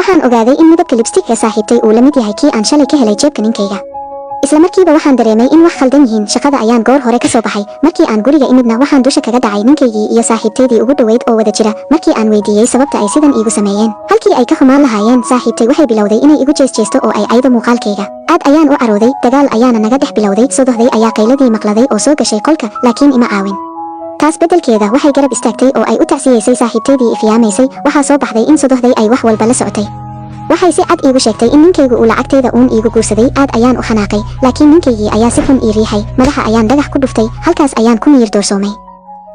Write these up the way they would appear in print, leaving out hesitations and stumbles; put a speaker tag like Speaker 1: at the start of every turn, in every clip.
Speaker 1: Waxaan ogaaday in midabka lipstick-ga saaxiibtay uu la mid yahay kii aan shalay ka helay jeebka ninkayga. Isla markiiba waxaan dareemay in wax khaldan yihiin. Shaqada ayaan goor hore ka soo baxay. Markii aan guriga imidna, waxaan dusha kaga dhacay ninkaygii iyo saaxiibtaydii ugu dhoweyd oo wada jira. Markii aan weydiiyey sababta ay sidan iigu sameeyeen, halkii ay ka xumaan lahaayeen, saaxiibtay waxay bilowday inay igu jeesjeesto oo ay caydo muuqaalkayga. Aad ayaan u carooday, dagaal ayaana naga dhex bilowday. Sodohday ayaa qayladii maqladay oo soo gashay qolka, laakiin ima caawin. Taas beddelkeeda waxay garab istaagtay oo ay u tacsiyeysay saaxiibtaydii i khiyaamaysay. Waxaa soo baxday in sodohday ay wax walba la socotay. Waxay si cad iigu sheegtay in ninkaygu uu lacagtayda uun iigu guursaday. Aad ayaan u xanaaqay, laakiin ninkaygii ayaa si xun ii riixay. Madaxa ayaan dhagax ku dhuftay, halkaas ayaan ku miyir doorsoomay.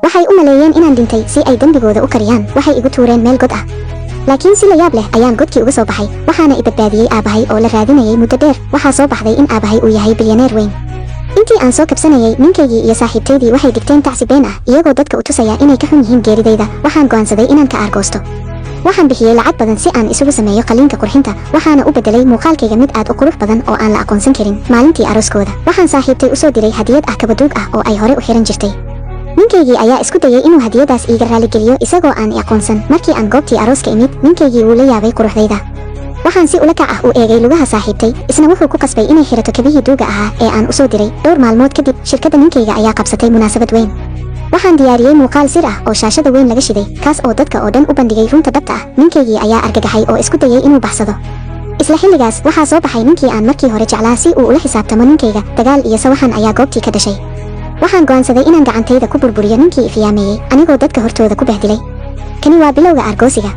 Speaker 1: Waxay u maleeyeen inaan dhintay. Si ay dembigooda u qariyaan, waxay igu tuureen meel god ah, laakiin si la yaab leh ayaan godkii uga soo baxay. Waxaana i badbaadiyey aabahay oo la raadinayay muddo dheer. Waxaa soo baxday in aabahay uu yahay bilyaneer weyn. Intii aan soo kabsanayay, ninkaygii iyo saaxiibtaydii waxay dhigteen tacsi been ah, iyagoo dadka u tusaya inay ka xun yihiin geeridayda. Waxaan go'aansaday inaan ka aargoosto. Waxaan bixiyey lacag badan si aan isugu sameeyo qaliinka qurxinta, waxaana u bedelay muuqaalkayga mid aad u qurux badan oo aan la aqoonsan karin. Maalintii arooskooda waxaan saaxiibtay usoo diray hadiyad ah kabaduug ah oo ay hore u xiran jirtay. Ninkaygii ayaa isku dayay inuu hadiyadaas iiga raaligeliyo isagoo aan i aqoonsan. Markii aan goobtii arooska imid, ninkaygii wuu la yaabay quruxdayda. Waxaan si ula kac ah u eegay lugaha saaxiibtay, isna wuxuu ku qasbay inay xirato kabihii duuga ahaa ee aan usoo diray. Dhowr maalmood kadib, shirkadda ninkayga ayaa qabsatay munaasabad weyn. Waxaan diyaariyey muuqaal sir ah oo shaashada weyn laga shiday, kaas oo dadka oo dhan u bandhigay runta dhabta ah. Ninkaygii ayaa argagaxay oo isku dayay inuu baxsado. Isla xilligaas waxaa soo baxay ninkii aan markii hore jeclaa si uu ula xisaabtamo ninkayga. Dagaal iyo sawaxan ayaa goobtii ka dhashay. Waxaan go'aansaday inaan gacantayda ku burburiyo ninkii i khiyaameeyey, anigoo dadka hortooda ku bahdilay. Kani waa bilowga aargoosiga.